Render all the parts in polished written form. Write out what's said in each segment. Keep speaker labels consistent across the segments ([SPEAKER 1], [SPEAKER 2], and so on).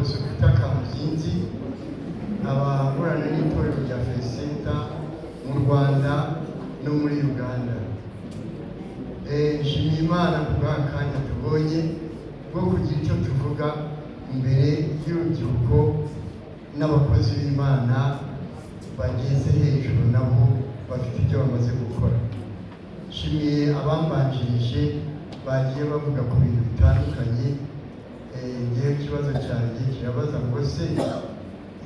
[SPEAKER 1] Apostle Peter Kamuzinzi, nkaba nkorana n'itorero rya Faith Center mu Rwanda no muri Uganda. Nshimiye Imana ku bw'aka kanya tubonye bwo kugira icyo tuvuga imbere y'urubyiruko n'abakozi b'Imana bageze hejuru, nabo bafite ibyo bamaze gukora. Nshimiye abambanjirije bagiye bavuga ku bintu bitandukanye. Ngewe ikibazo cyanjye kirabaza ngo: se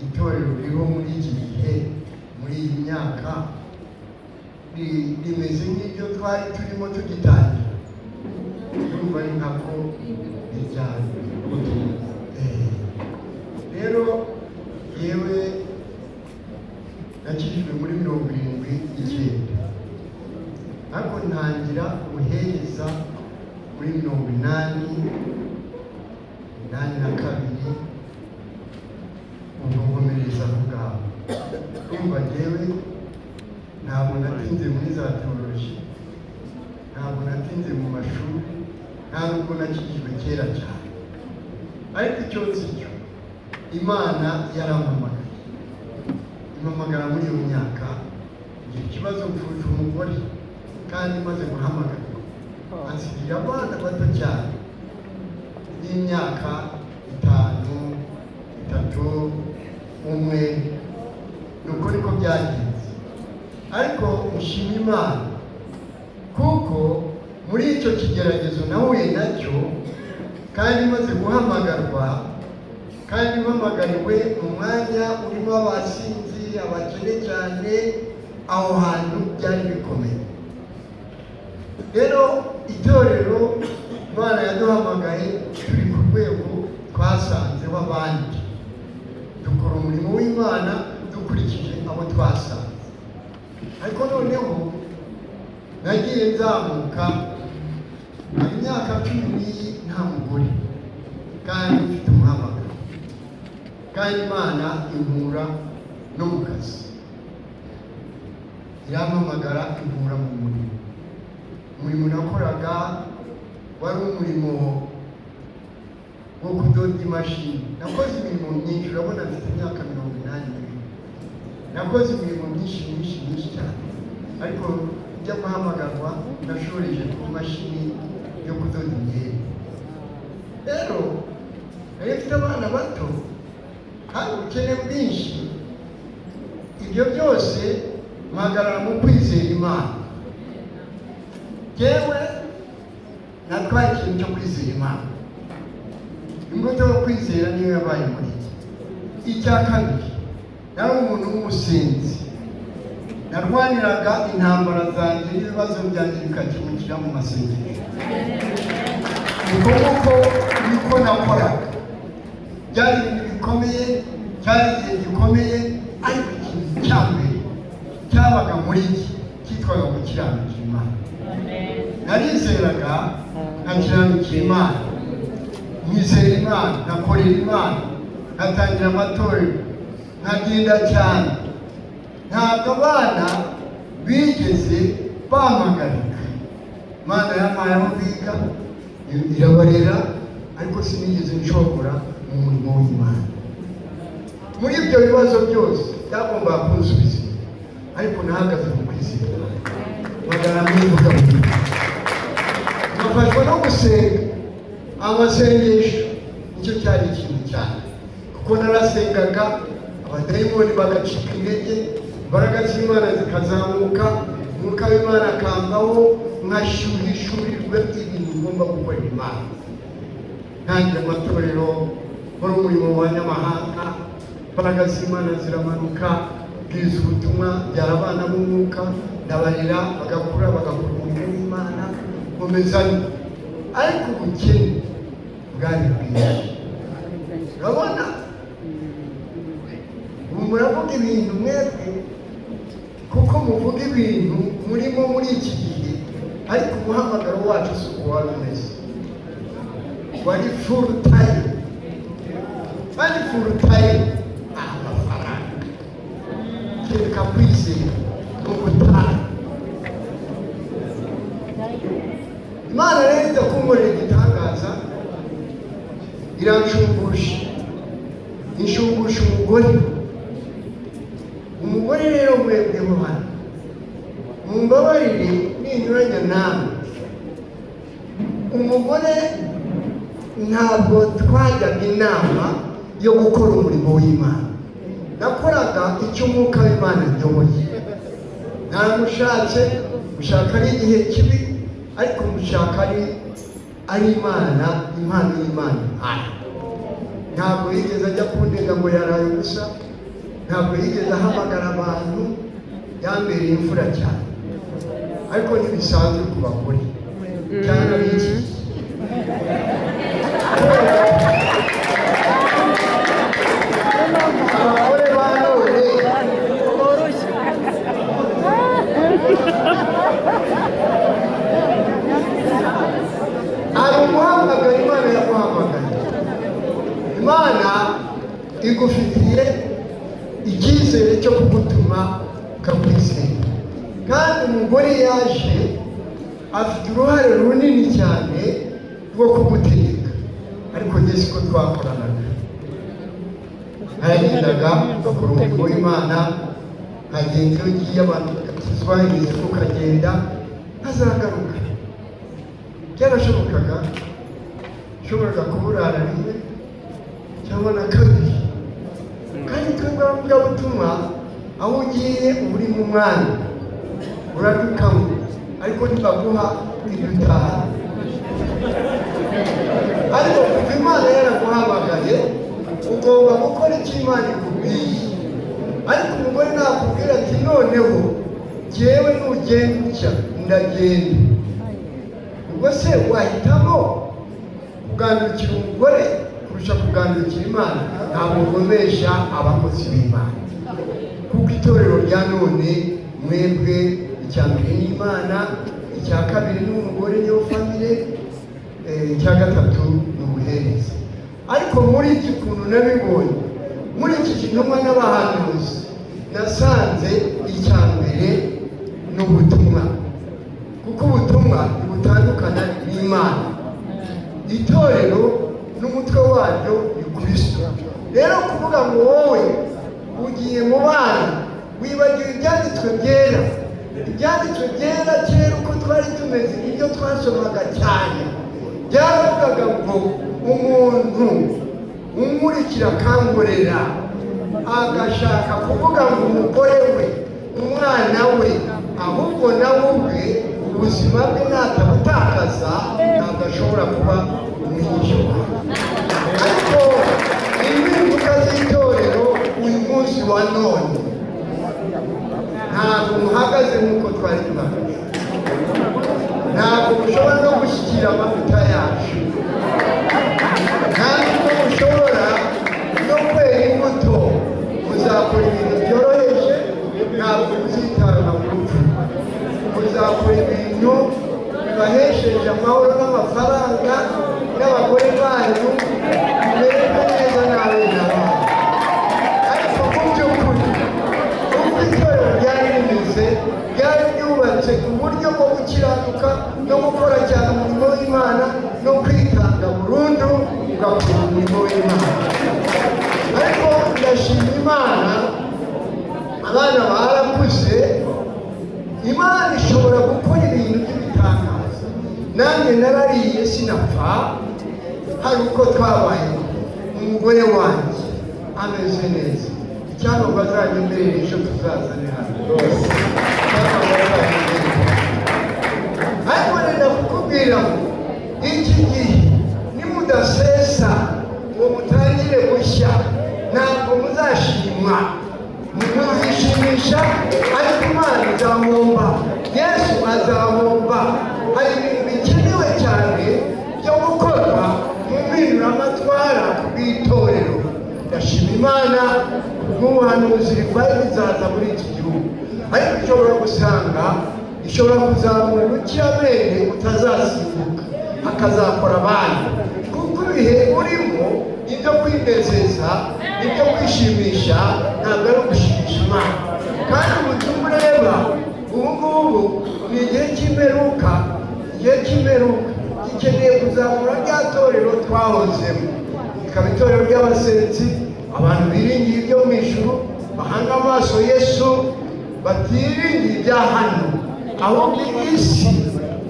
[SPEAKER 1] itorero ririho muri iki gihe, muri iyi myaka, rimeze nk'iryo twari turimo tugitangira? Urumva ari nkako bijyanye. Rero yewe nakijijwe muri 79, ariko ntangira ubuhereza muri 82, ubwo nkomereza aho ngaho. Urumva njyewe ntabwo natinze muri za théologie, ntabwo natinze mu mashuri, nta nubwo nakijijwe kera cyane, ariko icyo nzi cyo, Imana yarampamagaye, impamagara muri iyo myaka. Ngira ikibazo, mfuje umugore kandi maze guhamagarwa, ansigira abana bato cyane y'imyaka 5, 3, 1. Ni uko niko byagenze, ariko nshima Imana kuko muri icyo kigeragezo nahuye nacyo kandi maze guhamagarwa, kandi mpamagariwe mu mwanya urimo abasinzi, abakene cyane, aho hantu byari bikomeye. Rero itorero Imana yaduhamagaye turi ku rwego twasanzeho abandi, dukora umurimo w'Imana dukurikije abo twasanze. Ariko noneho nagiye nzamuka, hari imyaka 10 nta mugore kandi mfite umuhamagaro, kandi Imana inkura no mu kazi, irampamagara, inkura mu murimo. Umurimo nakoraga wari umurimo wo kudoda imashini. Nakoze imirimo myinshi. Urabona mfite imyaka 82. Nakoze imirimo myinshi, myinshi, myinshi cyane, ariko njya guhamagarwa nashoreje ku mashini yo kudoda imyenda. Rero nari mfite abana bato, hari ubukene bwinshi. Ibyo byose mpagarara mu kwizera Imana. Yewe, natwaye ikintu cyo kwizera Imana. Imbuto yo kwizera niyo yabaye muri njye. Icya kabiri, nari umuntu w'umusinzi. Narwaniraga intambara zanjye n'ibibazo byanjye bikakemukira mu masengesho. Uko nguko niko nakoraga. Byari ibintu bikomeye, cyari igihe gikomeye, ariko ikintu cya mbere cyabaga muri njye cyitwaga gukiranukira Imana. Narizeraga, nkakiranukira Imana, nkizera Imana, nkakorera Imana, nkatangira amatorero, nkagenda cyane. Ntabwo abana bigeze bampagarika. Imana yampaye aho biga, irabarera, ariko sinigeze nshobora mu murimo w'Imana. Muri ibyo bibazo byose byagombaga kunsubiza, ariko nahagaze mu kwizera, mpagarara mu ivugabutumwa, nkafashwa no gusenga. Amasengesho nicyo cyari ikintu cyane, kuko narasengaga abadayimoni bagacika intege, imbaraga z'Imana zikazamuka, Umwuka w'Imana akambaho, nkashyuhishurirwa ibintu ngomba gukorera Imana. Ntangira amatorero, nkora umurimo mu banyamahanga, imbaraga z'Imana ziramanuka, bwiza ubutumwa, byara abana b'umwuka, ndabarera bagakura, bagakora umurimo w'Imana, nkomezanya. Ariko ubukene bwari bwinshi. Urabona ubu muravuga ibintu mwebwe, kuko muvuga ibintu murimo muri iki gihe, ariko umuhamagaro wacu si uko wari umeze. Wari full time, kandi full time amafaranga kereka kwizera no gutanga. Imana rero iza kunkorera igitangaza, iranshumbusha. Inshumbusha umugore. Umugore rero, mwebweho hano mumbabarire ninyuranya nawe, umugore ntabwo twajyaga inama yo gukora umurimo w'Imana. Nakoraga icyo Umwuka w'Imana nyoboye. Naramushatse, mushaka ari igihe kibi, ariko mushaka ari Imana, impano y'Imana impaye. Ntabwo yigeze ajya kundega ngo yaraye ubusa, ntabwo yigeze ahamagara abantu. Yambereye imfura cyane, ariko ntibisanzwe ku bagore cyane ab'iki gihe. Abagore ba none
[SPEAKER 2] Boroshye.
[SPEAKER 1] Hari umuhamagara Imana yaguhamagaye, Imana igufitiye icyizere cyo kugutuma ukakwizera. Kandi umugore yaje afite uruhare runini cyane rwo kugutegeka, ariko njye siko twakoranaga. Naragendaga ngakora umurimo w'Imana, nkagenda iyo ngiye abantu bagakizwa, imizigo ukagenda, ntazagaruka. Byarashobokaga, ushoboraga kuburara rimwe cyangwa na kabiri. Kandi twebwe abavugabutumwa, aho ugiye uba uri mu mwanya uradukanywa, ariko ntibaguha ibyo utaha. Ariko kuva Imana yaraguhamagaye, ugomba gukora icyo Imana ikubwiye. Ariko umugore nakubwira ati: "Noneho jyewe nugenda utya ndagenda," ubwo se wahitamo kugandukira umugore kurusha kugandukira Imana? Ntabwo ugomesha abakozi b'Imana, kuko itorero rya none mwebwe, icya mbere ni Imana, icya kabiri ni umugore, niyo famille, icya gatatu ni ubuhereza. Ariko muri iki kuntu nabibonye, muri iki kintumwa n'abahanuzi, nasanze icya mbere ni ubutumwa, kuko ubutumwa ntibutandukana n'Imana. Itorero n'umutwe waryo ni Kirisito. Rero kuvuga ngo wowe ugiye mu bana, wibagiwe ibyanditswe byera. Ibyanditswe byera kera uko twari tumeze, nibyo twasomaga cyane, byaravugaga ngo umuntu umurikira akankorera, agashaka kuvuga ngo umugore we, umwana we, ahubwo nawe ubwe ubuzima bwe natabutakaza ntabwo ashobora kuba umwigisha wawe. Ariko impinduka z'itorero uyu munsi wa none, ntabwo muhagaze nk'uko twari duhagaze, ntabwo mushobora no gushyikira amavuta yacu, ntabwo mushobora no kwera imbuto. Muzakora ibintu byoroheje, ntabwo muzitanga mu rupfu. Muzakora ibintu bibahesheje amahoro n'amafaranga n'abagore banyu, mumererwe neza n'abana banyu. Ariko mu by'ukuri, uko itorero ryari rimeze, ryari ryubatse ku buryo bwo gukiranuka no gukora cyane umurimo w'Imana no kwitanga burundu ugakora umurimo w'Imana. Ariko ndashima Imana, abana barakuze. Imana ishobora gukora ibintu by'ibitangaza. Nanjye narariye sinapfa. Hari uko twabaye, umugore wanjye ameze neza. Icyampa ngo azanyemerere ejo tuzazane hano rwose, icyampa ngo azanyemerere. Ariko nenda kukubwira ngo iki gihe nimudasesa ngo mutangire gushya, ntabwo muzashimwa. Muzishimisha, ariko Imana izahomba, Yesu azahomba. Hari ibintu bikenewe cyane byo gukorwa mu mpinduramatwara bw'itorero. Ndashima Imana kubw'ubuhanuzi, revival izaza muri iki gihugu, ariko ushobora gusanga ishobora kuzamura urukiramende utazasimbuka, hakazakora abandi, kuko ibihe urimo ibyo kwinezeza, ibyo kwishimisha, ntabwo ari ugushimisha Imana. Kandi ubutumwa ureba ubu ngubu ni igihe cy'imperuka. Igihe cy'imperuka gikeneye kuzamura rya torero twahozemo, rikaba itorero ry'abasenzi. Abantu biringiye ibyo mu ijuru, bahanga amaso Yesu, batiringiye ibya hano, ahubwo isi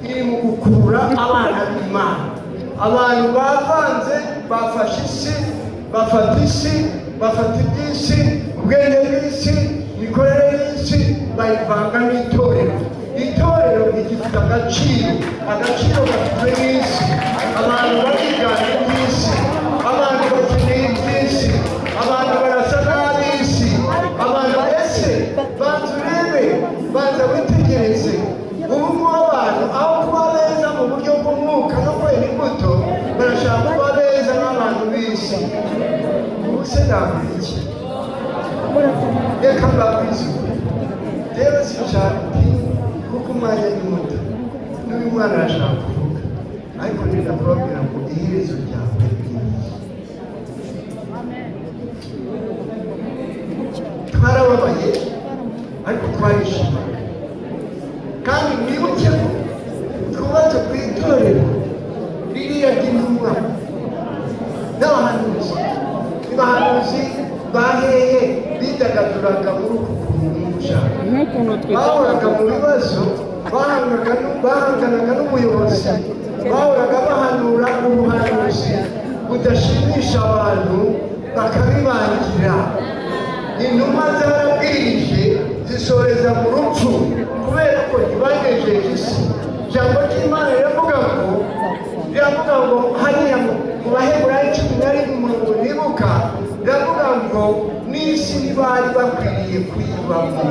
[SPEAKER 1] iri mu gukurura abana b'Imana. Abantu bavanze, bafashe isi, bafata isi, bafata iby'isi, ubwenge bw'isi, imikorere y'isi, bayivanga n'itorero. Itorero rigifite agaciro, agaciro gafitwe n'isi. Abantu barigana iby'isi, abantu bakeneye iby'isi, abantu barasa n'ab'isi. Abantu ese banza urebe, banza witegereze ubu ngubu, abantu aho kuba beza mu buryo bw'umwuka no kwera imbuto, barashaka kuba beza nk'abantu b'isi. Ubu se navuga iki? Reka mbabwize ukuri rero, sinshaka kuko umwanya ni muto, n'uyu mwana arashaka kuvuga, ariko ndenda kubabwira ngo iherezo ryawe ni iri. Twarababaye, ariko twarishimaga. Kandi mwibuke ko twubatse ku itorero ririya ry'intumwa n'abahanuzi. Abahanuzi ba hehe bidagaduraga muri uku kuntu gushaka?
[SPEAKER 2] Nk'ukuntu
[SPEAKER 1] Bahoraga mu bibazo, bahanganaga n'ubuyobozi, bahoraga bahanura ubuhanuzi budashimisha abantu, bakabibangira. Intumwa zarabwirije zisoreza mu rupfu kubera ko ntibanejeje isi. Ijambo ry'Imana riravuga ngo hariya mu Baheburayo 11, umurongo nibuka, riravuga ngo n'isi ntibari bakwiriye kuyibamo.